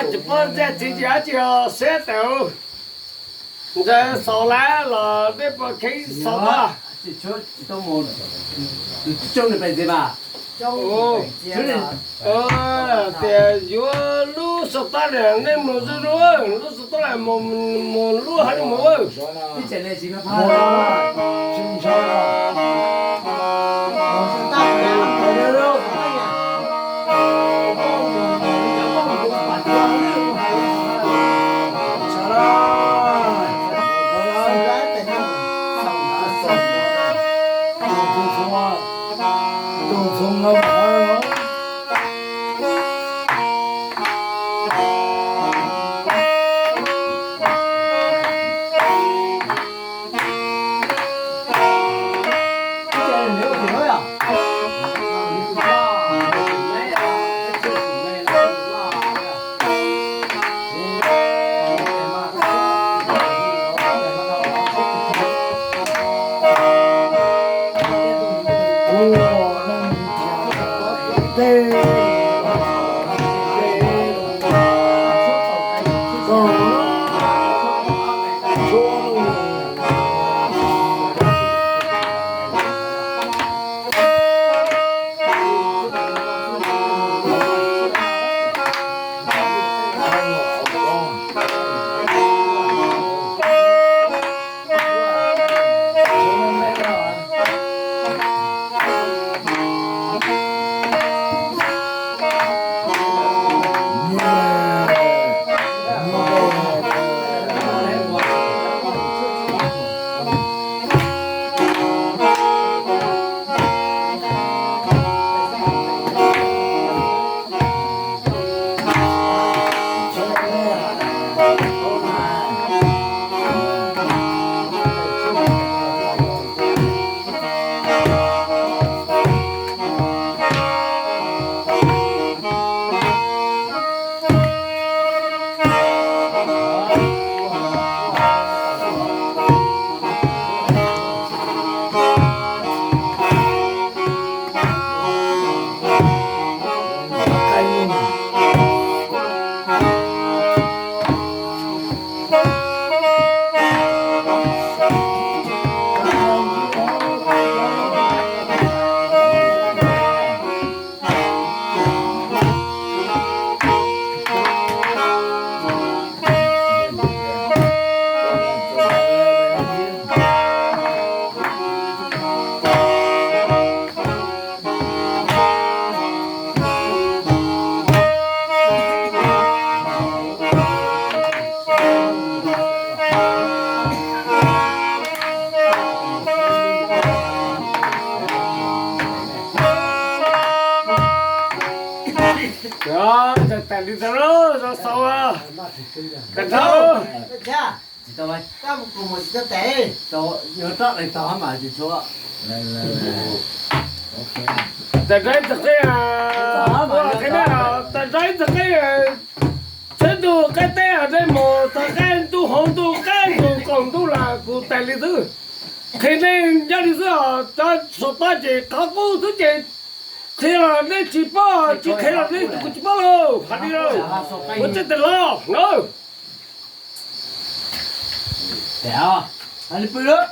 Tsis paub ntxaj txiv ces dab tsi os, siab tawm. Ntxawg xaus lawm los dej puas kheev xaus tod? Tias yuav lub xaus tab li nej mus zuj zus, lub xaus tab li mus lub hauv li mus. Tais li ntawd, xaus, tais thawj. Tais raib tag qib, tais raib tag qib, txheeb ntuj qaib teb, nej mus txog qaib ntuj hauv ntuj qaib ntuj qaum ntuj lawm kuv tais li xwb. Qhia nej nyob li xwb os, cov saum toj ces qhov qub xwb ces qhia los nej tsis paub, tsis qhia los nej kuj tsis paub lauj, hais li lauj. Ua tsaug tes los na. Hais li pw lauj.